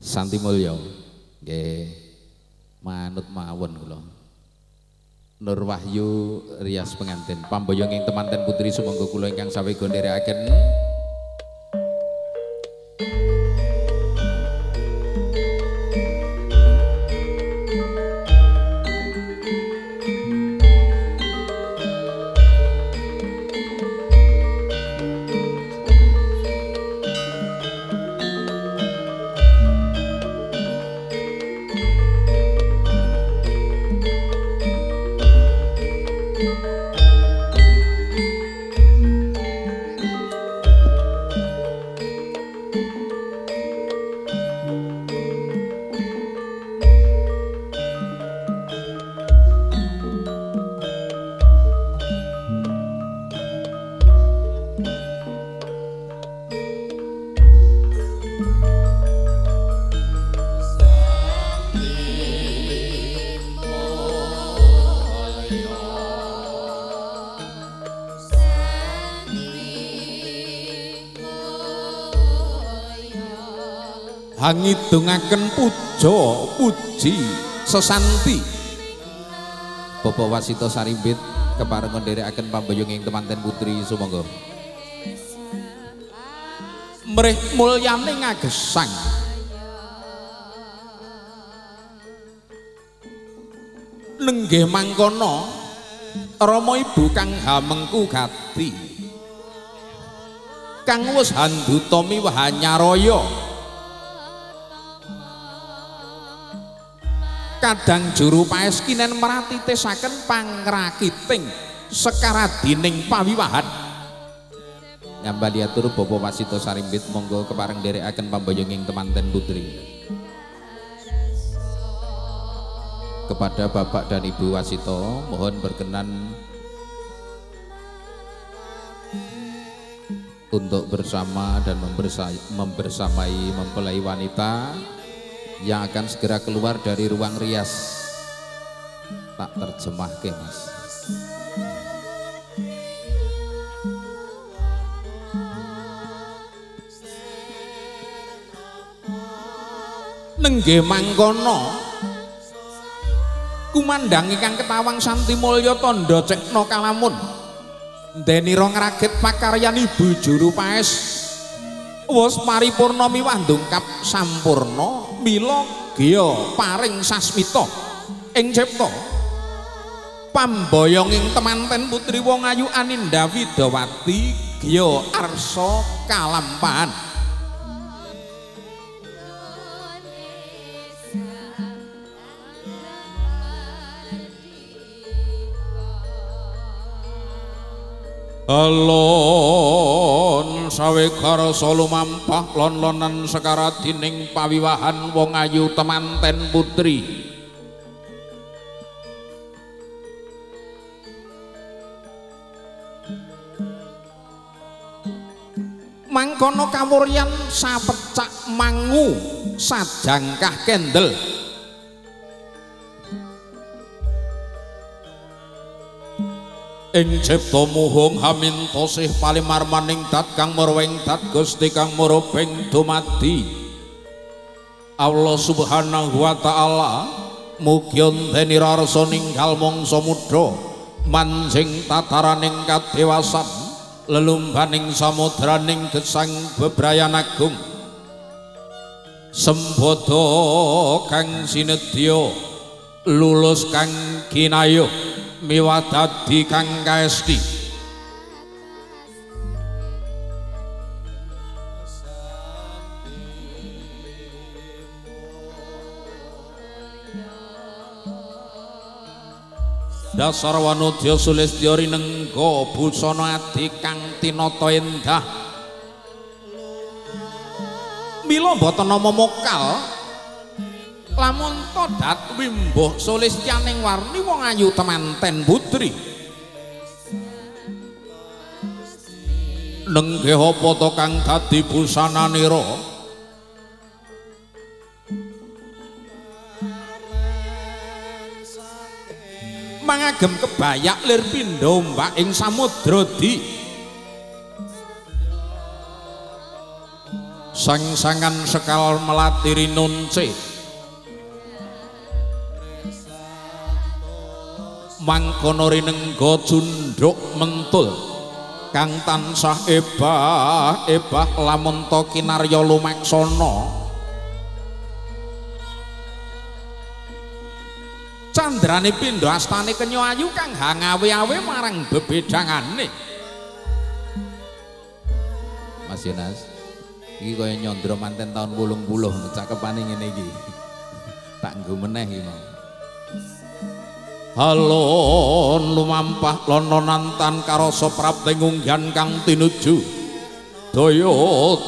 Santi Mulya. Nggih. Manut mawon kula. Nur Wahyu rias pengantin. Pamboyong ing temanten putri sumangga kula ingkang sawega nderekaken. Hangidungaken puja puji sesanti. Bapak Wasito Sarimbit kepareng nderekaken pamboyong ing temanten putri sumangga. Mrih mulyane ngagesang. Nenggih mangkono rama ibu kang hamengku gati. Kang wis handuta miwah nyaraya. Kadang juru paes kinen meratitesaken pangrakiting sekaradining pawiwahan. Ngambali atur Bapak Wasito Sarimbit monggo kepareng nderekaken pamboyong ing temanten putri. Kepada Bapak dan Ibu Wasito mohon berkenan untuk bersama dan membersamai mempelai wanita yang akan segera keluar dari ruang rias. Tak terjemahke mas. Nenggih mangkono kumandhang ingkang ketawang Santi Mulya tandha cekna kalamun. Ndenira ngragit pakaryan ibu juru paes wus paripurna miwah ndungkap sampurna mila gya paring sasmita ing cipta pamboyong ing temanten putri wong ayu Aninda Widawati gya arsa kalampahan. Alon sawegara lumampah lon-lonan sekaradining pawiwahan wong ayu temanten putri. Mangkono kawuryan sapecak mangu sajangkah kendel. Ing cipta muhung hamintosih palimarmaning dat kang murwing dat Gusti kang murubing dumadi. Allah Subhanahu wa taala mugi ndenira rasa ninggal mangsa muda manjing tataraning kadewasan lelumbaning samudraning gesang bebrayan agung. Sembada kang sinedya lulus kang kinayuh miwah dadi kang kaesti. Dasar wanudya sulistya rinengga busana adi kang tinata endah. Mila boten nama mokal lamun to dat wimbuh sulistyaning warni wong ayu temanten putri. Nenggih apa to kang dadi busananira? Mangagem kebayak lir pindha ombak ing samudra di. Sang-sangan sekal melati rinunce mangkono rinengga cundhuk mentul kang tansah ebah-ebah lamun ta kinarya lumaksana. Candrane pindha astane kenya ayu kang hangawe-awe marang bebedhangane. Mas Yonas, iki kaya nyandra manten taun 80 cakepane ngene iki. Tak nggo meneh iki mau. Halon lumampah lono nantan karasa prapte ngunggan kang tinuju. Daya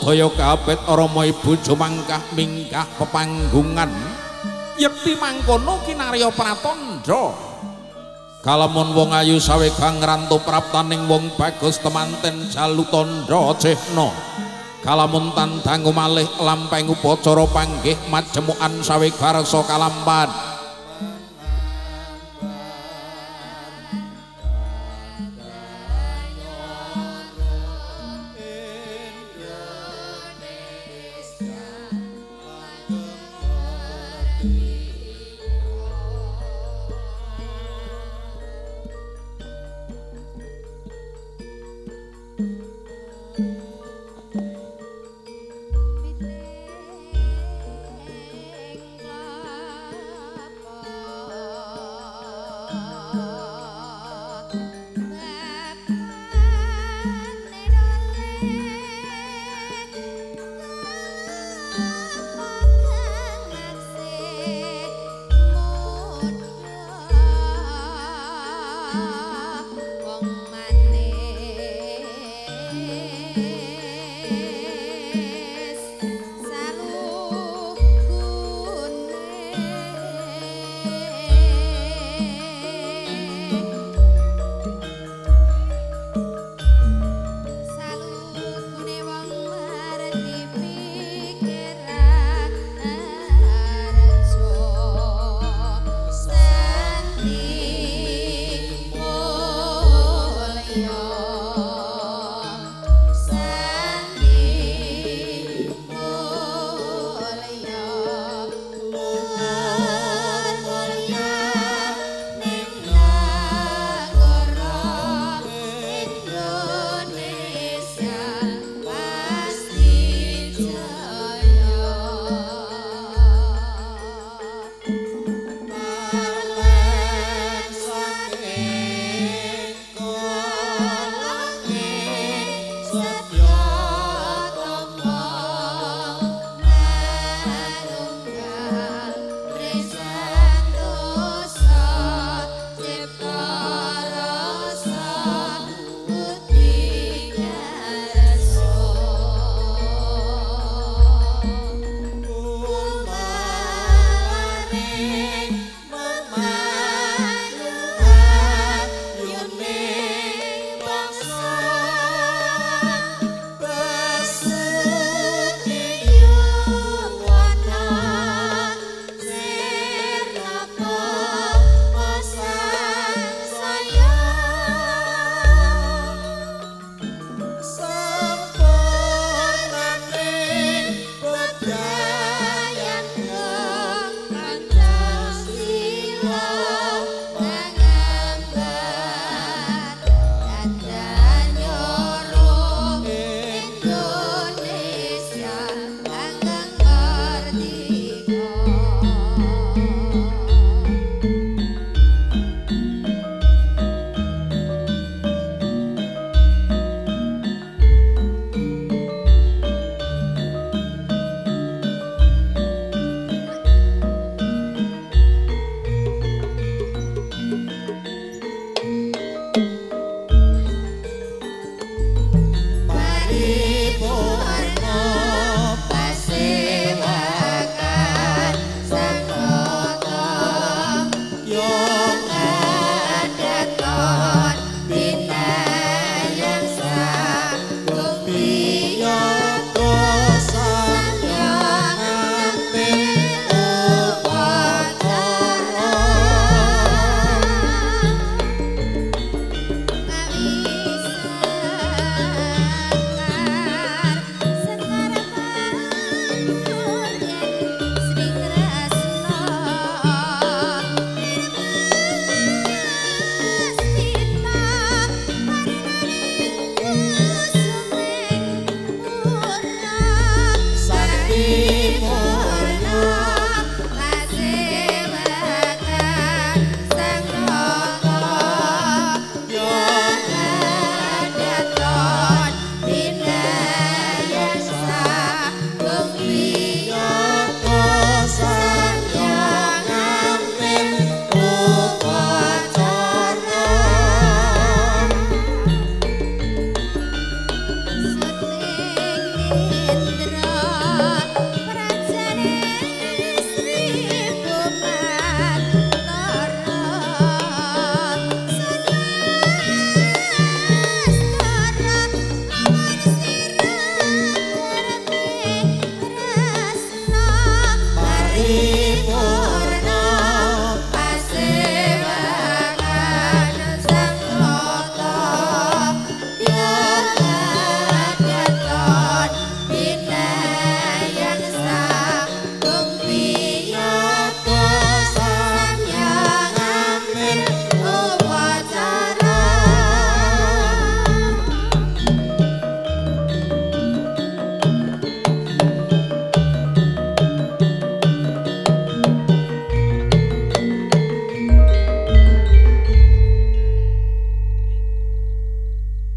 daya kapet rama ibu jumangkah minggah pepanggungan. Yekti mangkono kinarya pratandha. Kalamun wong ayu sawega ngrantu praptaning wong bagus temanten jalu tandha cehna. Kalamun tandangu malih lampeng upacara panggih majemukan sawega rasa kalampan.